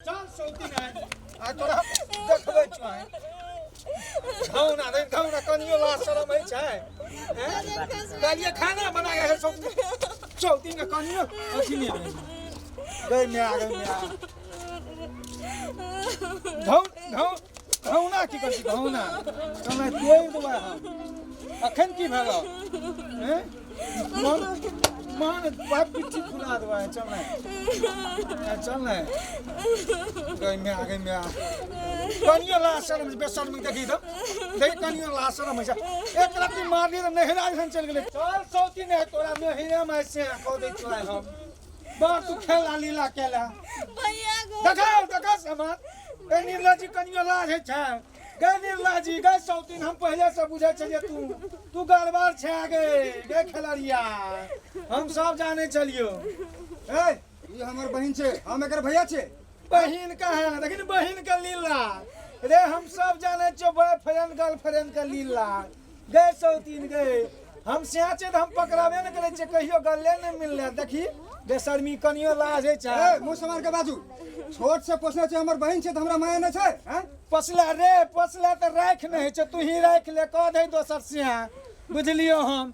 चल सौती नहि आ तोरा देखबै छौ घौना रे घौना कनियो लाज शरम होइ छै हैं? कहलियै खाना बना के सौती सौती के कनियो अथी नहि भेल गई माय गई माय घौ घौ घौना की करै छी घौना समय तोड़ि देबै हम अखन की भेल हैं मन मन बाप पिट्ठी फुला देबै चल ने चल ने गई माय गई माय कनियो लाज शरम बेशर्म देखी तऽ देख कनियो लाज शरम होइ छै एक राति मारली तऽ नहिरा जखन चलि गेलै चल सौती नहि तोरा नहिरा माय से कऽ दै छौ आइ हम बड़ तू खेला लीला केला भैया गो देखा देखा समाज ए निर्ला जी कनियो लाज होइ छै गे निर्ला जी गे सौतीन हम पहिले से बुझै छलियै तू तू गड़बड़ छै गे गे खेलरिया हम सब जानै छलियो ए ई हमर बहिन छै हम एकर भैया छै बहिन कहाँ देखिन बहिन के लीला रे हम सब जानै छियो बॉयफ्रेंड गर्लफ्रेंड के लीला गे सौतीन गे हम सिया छियै तऽ हम पकड़ाबे नहि करै छियै कहियो गले नहि मिललै देखी बेशर्मी कनियो लाज होइ छै ए मुँह समार के बाजू छोट से पोसने छै हमर बहिन छै तऽ हमरा माया नहि छै हैं पोसला रे पोसला तऽ राखि नहि होइ छै तू ही राखि ले कह दे दोसर सिया बुझलियो हम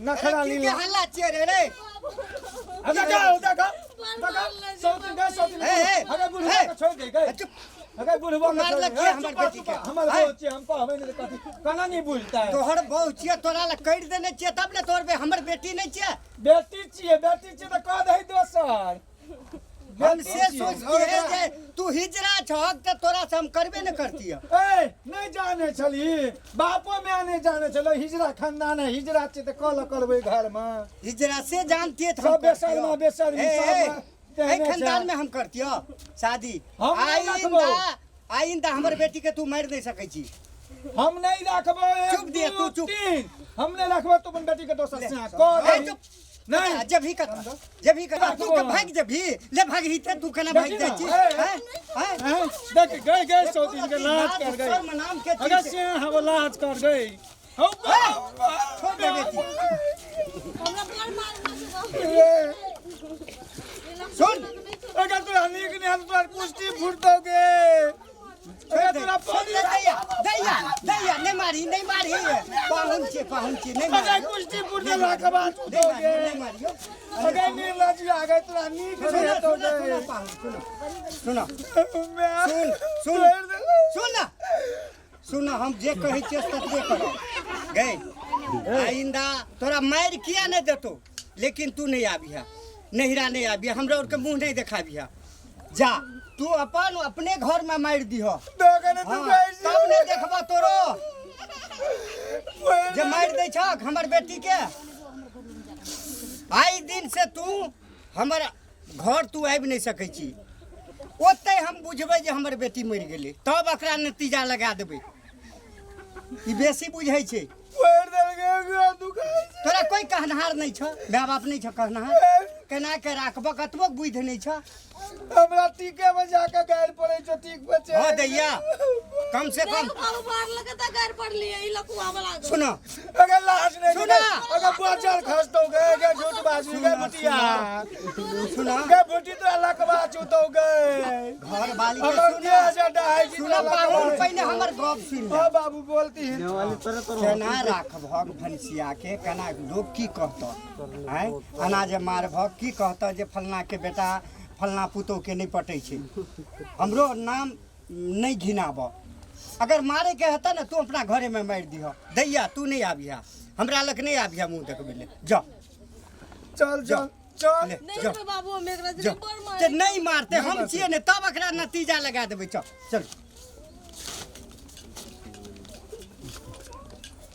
नखरा की के लीला हल्ला छियै रे रे आ देखा देखा देखा सौतीन गे सौतीन ए, ए, अरे बुढ़वा के छोड़ दे गे चुप। अरे बुढ़वा के मारलक छोड़ दे किया ए, हमर चुप रह, बेटी चुप के? रह। हमर आय। बहू छियै हम कहबै नहि तऽ कथी केना नहि बुझतै तोहर बहू छियै तोरा लए करि देने छियै तब ने तोहर बे हमर बेटी नहि छियै बेटी छियै तऽ कह दही दोसर हम बेटी से छियै। सोचतियै जे तू हिजरा छहक तऽ तोरा से हम करबे ने करतियै ए नहि जाने छली बापो माय नहि जाने छलै हिजरा खानदान है हिजरा छियै तऽ कल करबै घरमे हिजरा से जानतियै तऽ हम सब बेशर्मा, करतियै। बेशर्मी, ए, सब ए, तेहने एहि खानदान छै। में हम करतियै शादी हम नहि रखबौ। आइंदा आइंदा हमर बेटी के तू मारि नहि सकै छी हम नहीं रखबो एक चुप दिया, तू दू, चुप। तीन हम नहीं रखबो तू अपन बेटी के दोसर से कह ए, दही। चुप। नहीं जब ही कत जब ही कत तू के भाग जब ही ले भाग ही ते तू केना भाग देखी जाइ ना, छी ए, ए। हैं हैं हैं? देख गए गए सौतीन के लाज कर गए शर्म नाम के चीज अगर छै। से हम लाज कर गए हौ छोड़ दे बेटी हमरा बड़ मारना छै सुन अगर तोरा नीक नहीं हत तोरा पुष्टि फुटतो गे अगर तोरा सुन पानी ले दैया दैया दैया नहीं मारी नहीं मारी पाहुन छे पाहुन छे नहीं अगर मारी पुष्टि फुटतो लाखबा नहीं छूतो मारी गे नहीं मारियो अगर नीला जी आ गए तोरा नीक नहीं सुनो हतो सुनो गे सुनो पाहुन सुनो सुनो मैं सुन सुन छोड़ दे। सुन ना सुन हम जे कहै छियै ततबे करो गए आइंदा तोरा मारि किया नहीं देतो लेकिन तू नहीं आबिह नहिरा नहीं आबिह हमरा आरके मुँह नहीं देखाबिह जा तू अपन अपने घर में मारि दीह दोगन तू हाँ, कहै छी। तब नहीं देखबो तोरो जे मारि दै छक हमर बेटी के आइ दिन से तू हमर घर तू आबि नहि सकै छी ओतहि हम बुझबै जे हमर बेटी मरि गेलै तब एकरा नतीजा लगा देबै ई बेसी बुझै छै पढ़ि देलकै ओकरा दुखाइ छै। तोरा कोई कहनहार नहि छौ माय बाप नहि छौ कहनहार केना के राखबक कतबो बुद्धि नहि छौ हमरा टीके में जाके गारि पड़ै छौ टीक पे चढ़ि हँ दैया कम से कम बाबू मारलक तऽ गारि पड़लियै ई लकुआ वाला सुनो अगर लाश नहीं सुना। अगर बचल खसतो गे गे झूठ बाजू गे बुटिया सुनो गे बुटी तो अल्लाह के बात छूतो गे घर वाली के अगर सुनो के जा डाय जी सुनो पाहुन पहिने हमर गप सुन ले हां बाबू बोलती है केना राखबहक भनसिया के केना लोग की कहतऽ आँय अना जे मारबहक की कहतऽ जे फलना के बेटा फलना पुतोह के नहि पटै छै हमरो नाम नहि घिनाबऽ अगर मारैके हेतऽ ने तू अपना घरेमे मारि दिहऽ दैया तू नहि आबिह हमरा लग नहि आबिह मुँह देखबै ले जा चल चल चल ले नहीं जा रे बाबू हम एकरा जा बड़ मार ते नहि मारते हम छियै ने तब एकरा नतीजा लगा देबै चल चल